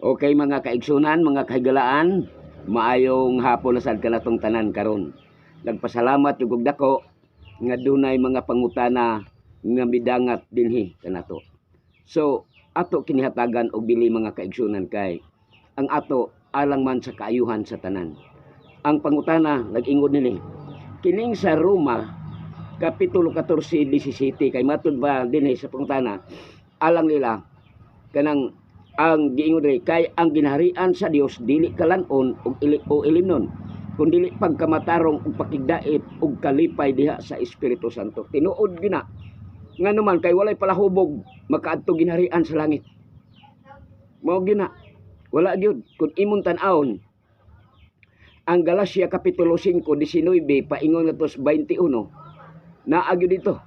Okay, mga kaigsunan, mga kahigalaan, maayong hapon na sad kanatong tanan karon. Nagpasalamat yung dako nga dunay mga pangutana nga midangat dinhi kanato. So, ato kinihatagan og dili, mga kaigsunan, kay ang ato alang man sa kaayuhan sa tanan. Ang pangutana nag-ingon nini, kining sa Roma kapitulo 14:17, kay matud ba dinhi sa pangutana alang nila kanang ang giingon diri kay ang ginaharian sa Dios dili kalan-on ug ili o ilimnon kun dili pagkamatarong ug pakigdait ug kalipay diha sa Espiritu Santo. Tinuod gina, ngano man kay walay palahubog makaadto ginaharian sa langit. Mao gina, wala gyud. Kung imong tan-awon ang Galacia kapitulo 5:19 paingon ngadto sa 21, naa gyud dito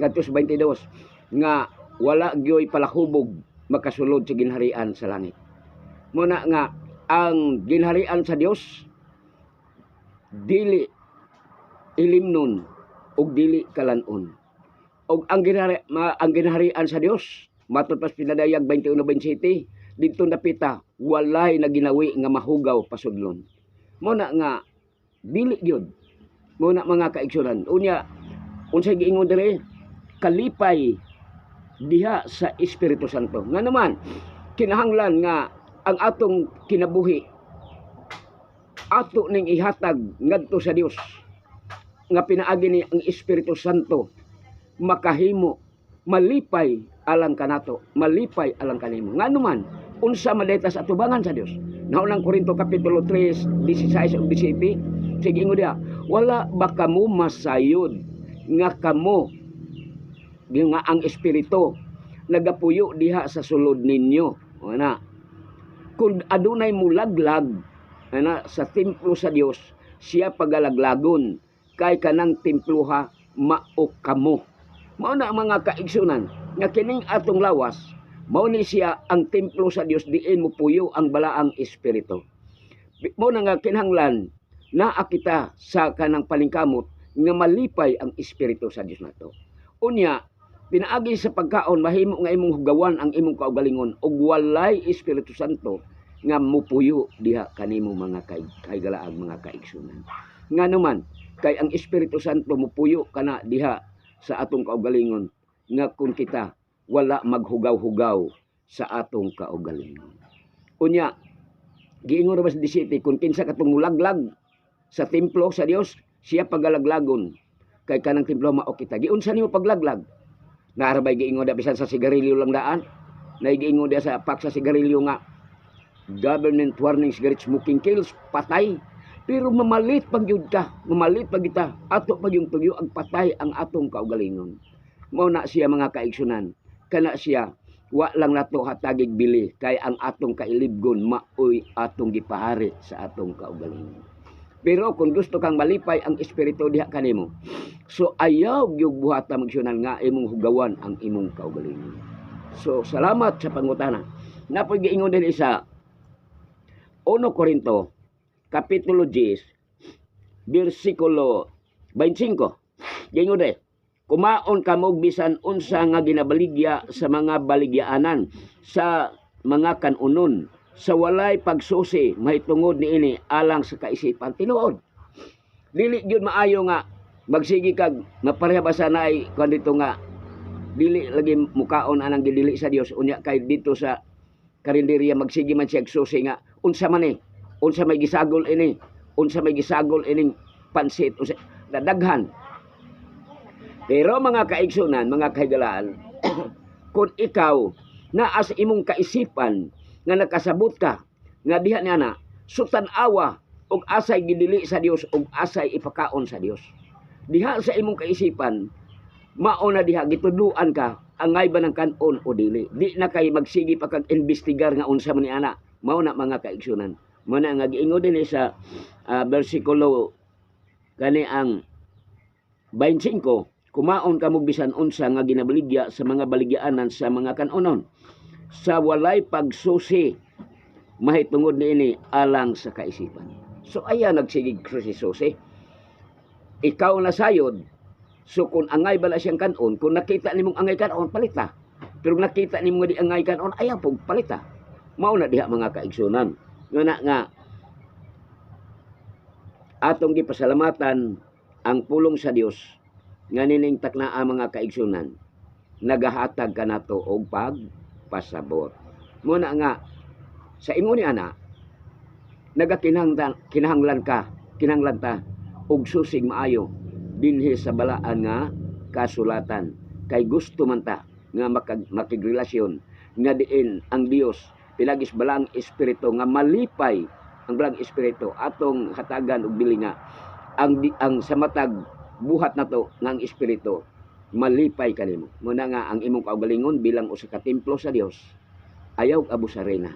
ngadto sa 22 nga wala gyoy palahubog makasulod sa ginharian sa langit. Muna nga ang ginharian sa Dios dili ilimnon ug dili kalan-on. Og ang ang ginharian sa Dios matud pas Pinadayag 21:27 didto napita walay naginawi nga mahugaw pasudlon. Mo na nga dili gyud. Mo na, mga kaigsunan. Unya, unsay giingon dire? Kalipay diha sa Espiritu Santo. Nga naman kinahanglan nga ang atong kinabuhi ato ning ihatag ngadto sa Dios nga pinaagi ni ang Espiritu Santo makahimo malipay alang kanato, malipay alang kanimo. Ngano man, unsa man sa atubangan sa Dios? Naunang Korinto kapitulo 3:16 ug 17, sige, ingon diha, "Wala ba kamo masayod nga kamo nga ang Espiritu nagapuyo diha sa sulod ninyo?" Ana. Kung adunay mulaglag ana sa templo sa Dios, siya pagalaglagon, kay kanang templuha mao kamo. Mao na, mga kaigsunan, nga kining atong lawas mao ni siya ang templo sa Dios diin mopuyo ang Balaang Espiritu. Mao na nga kinahanglan naa kita sa kanang paningkamot nga malipay ang Espiritu sa Dios nato. Unya, pinaagi sa pagkaon mahimo nga imong hugawan ang imong kaugalingon ug walay Espiritu Santo nga mupuyo diha kanimo, mga kahigalaag, mga kaigsunan. Ngano man kay ang Espiritu Santo mupuyo kana diha sa atong kaugalingon nga kung kita wala maghugaw-hugaw sa atong kaugalingon. Unya, giingon ra ba sa 17, kung kinsa katong mulaglag sa templo sa Dios, siya pagalaglagon, kay kanang templo mao kita. Giunsa nimo paglaglag? Naa ra bay giingon da bisan sa sigarilyo lang daan? Nay giingon diha sa pack sa sigarilyo nga "Government warning, cigarette smoking kills," patay. Pero mamalit pag gyud ka, mamalit pag kita, ato pag yung tugyo ang patay ang atong kaugalingon. Mao na siya, mga kaigsunan, kana siya wa lang nato hatagig bili kay ang atong kailibgon maoy atong gipahari sa atong kaugalingon. Pero kung gusto kang malipay ang Espiritu diha kanimo, so ayaw gyud buhata magsunan nga imong hugawan ang imong kaugalingon. So salamat sa pangutana. Napoy giingon din isa 1 Korinto kapitulo 10 bersikulo 25. Giingon din, "Kumaon kamo bisan unsa nga ginabaligya sa mga baligyaanan sa mga kanunon sa walay pagsusi mahitungod niini alang sa kaisipan." Tinuod. Dili gyud maayo nga magsige kag mapareha ba sa naay kuan dito nga dili lagi mukaon anang gidili sa Dios, unya kay dito sa karinderya magsige man siya susi nga unsa man ni, unsa may gisagol ini, unsa may gisagol ining pansit, unsa dadaghan. Pero mga kaigsunan, mga kahigalaan, kung ikaw naa sa imong kaisipan nga nakasabot ka nga diha niya na so tan-awa og asay gidili sa Dios og asay ipakaon sa Dios, diha sa imong kaisipan mao na diha gitudluan ka angay ba ng kanon o dili. Di na kay magsige pa kag investigar nga unsa man ni ana. Mao na, mga kaigsunan, mao na nga giingon din sa bersikulo kani ang 25, "Kumaon kamo bisan unsa nga ginabaligya sa mga baligyaanan sa mga kanonon sa walay pagsusi mahitungod niini alang sa kaisipan." So ayan, nagsigig susi-susi. Ikaw na sayod. So kung angay bala siyang kanon, kung nakita nimong angay kanon, palita. Pero nakita nimo nga di angay kanon, ayaw pog palita. Mao na diha, mga kaigsunan. Nga na nga atong gipasalamatan ang pulong sa Dios nga nining taknaa, mga kaigsunan, nagahatag kanato og pagpasabot. Muna nga sa imo ni ana nagakinahanglan kinahanglan ka kinahanglan ta og susig maayo dinhi sa balaan nga kasulatan kay gusto man ta nga makigrelasyon nga diin ang Dios pinagis balaang espiritu nga malipay ang balaang espiritu atong hatagan og bili nga ang sa matag buhat nato nga ang espiritu malipay kanimo. Muna nga ang imong kaugalingon bilang usa ka templo sa Dios, ayaw abusarena,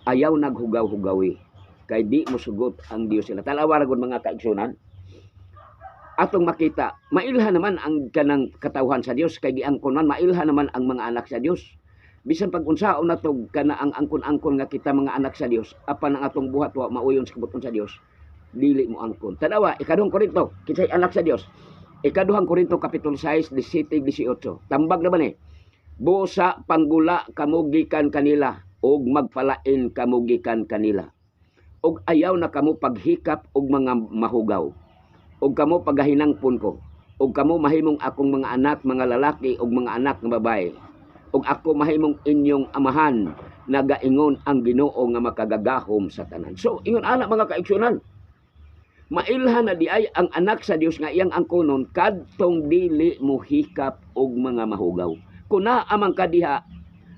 ayaw naghugaw-hugawi kay di mo sugot ang Dios sila. Tanawa ra gud, mga kaigsunan, atong makita mailhan naman ang kanang katawhan sa Dios kay giangkon man, mailhan naman ang mga anak sa Dios. Bisan pag unsaon nato kana ang angkon-angkon nga kita mga anak sa Dios, apan ang atong buhat wa mauyon sa kabubut-on sa Dios, dili mo angkon. Tanawa Ikaduhang Korinto, kinsay anak sa Dios? Ikaduhang Korinto kapitulo 6, 17, 18. Tambag na ba ni? Busa panggula kamo gikan kanila ug magpalain kamo gikan kanila. Ug ayaw na kamo paghikap og mga mahugaw. Ug kamo pagahinangpon ko. Ug kamo mahimong akong mga anak mga lalaki ug mga anak nga babae. Ug ako mahimong inyong amahan, nagaingon ang Ginoo nga makagagahom sa tanan. So ingon ana, mga kaigsunan, mailhan na di ay ang anak sa Dios nga iyang angkonon kadtong dili mohikap og mga mahugaw. Kung naa man ka diha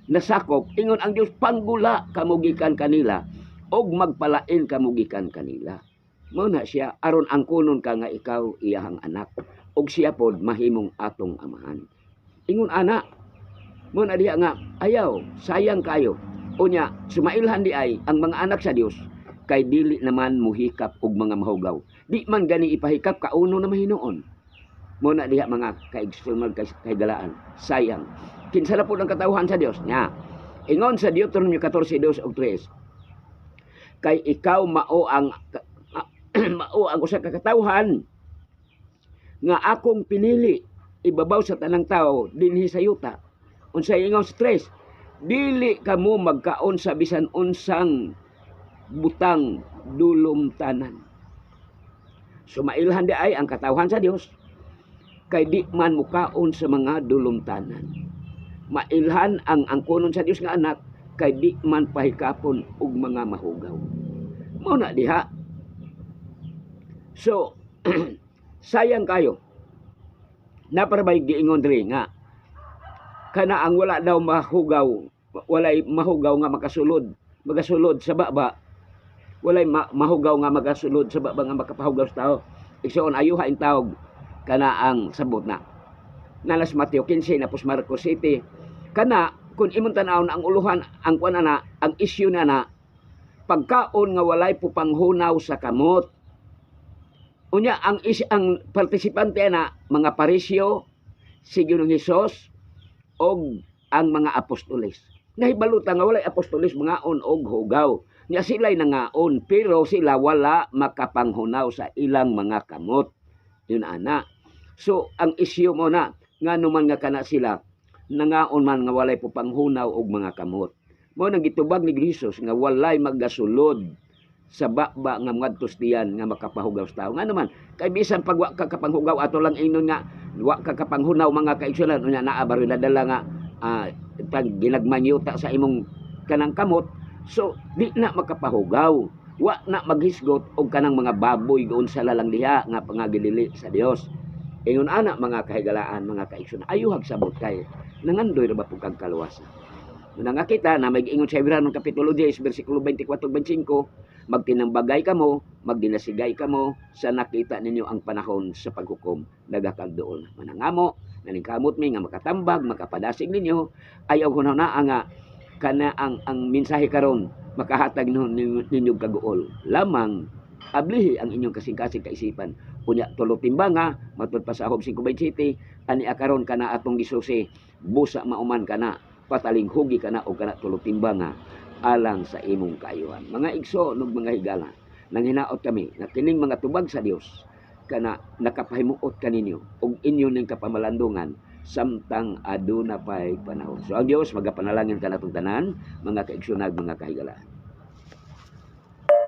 nasakop, ingon ang Dios, panggula kamo gikan kanila og magpalain kamo gikan kanila. Mao na siya aron angkonon ka nga ikaw iyahang anak og siya pod mahimong atong amahan. Ingon ana mo na diha nga ayaw, sayang kayo. Unya sumailhan di ay ang mga anak sa Dios kay dili naman muhikap og mga mahugaw. Di man gani ipahikap, kauno na mahinuon. Mo na diha, mga kaigsuonan kahigalaan. Sayang. Kinsa na pod ang katawhan sa Dios? Nya. Ingon sa Deuteronomio 14:2 ug 3. Kay ikaw mao ang usa ka katawhan nga akong pinili ibabaw sa tanang tao dinhi sa yuta. Unsay ingon sa 3? Dili kamo magkaon sa bisan unsang butang dulumtanan. Sumailhan di ay ang katawhan sa Dios kay di man mukaon sa mga dulumtanan. Mailhan ang angkonon sa Dios nga anak kay di man pahikapon og mga mahugaw. Mao na diha. So, sayang kayo. Naparabay giingon diri nga kana ang wala daw mahugaw, walay mahugaw nga makasulod sa baba, walay mahugaw nga makasulod sa baba nga makapahugaw sa tao. Igsoon, ayuha in tawag kana ang sabot na. Nalas Mateo 15 napos Marcos 7. Kana kung imong tan-awon ang uluhan, ang kuan ana, ang issue na na pagkaon nga walay pupanghunaw sa kamot. Unya ang partisipante ana mga Pariseo, si Ginoong Hesus og ang mga apostoles. Nahibaluta nga walay apostoles mangaon og hugaw. Nya sila'y nangaon pero sila wala makapanghunaw sa ilang mga kamot. Yun ana. So ang isyu mo na ngano man nga kana sila nangaon man nga walay pupanghunaw og mga kamot. Mo nang gitubag ni Jesus nga walay magasulod sa baba nga ngadto diyan nga makapahugaw sa tao. Nga naman, kay bisan pag wa ka kapanghugaw, ato lang ingnon nga wa ka kapanghunaw, mga kaigsuonan, unya naa ba nadala nga pag ginagmay yuta sa imong kanang kamot, so di na makapahugaw. Wa na maghisgot og kanang mga baboy goon sa lalang diha nga pangagilili sa Dios. Ingon ana, mga kahigalaan, mga kaigsuonan, ayuhag sabot kay nangandoy ra ba pud kag kaluwasan. Muna nga kita na may giingon sa Hebreo kapitulo 10 bersikulo 24 ug 25, magtinambagay kamo, magdinasigay kamo sa nakita ninyo ang panahon sa paghukom nagakagduol. Manangamo, naningkamot mi nga makatambag, makapadasig ninyo, ayaw ko na nga kana ang mensahe karon makahatag ninyo ninyo kaguol. Lamang ablihi ang inyong kasing-kasing kaisipan. Unya tulo timbanga matud pa sa Job 5:27 ani akaron kana atong gisusi, busa mauman kana patalinghugi kana og kana tulo timbanga alang sa imong kaayuhan. Mga igsoon ug mga higala, nanginaot kami nga kining mga tubag sa Dios kana nakapahimuot kaninyo ug inyo ning kapamalandungan. Samtang aduna pay panahon. So ang Dios magapanalangin kanatong tanan, mga kaigsoonag, mga kahigalaan.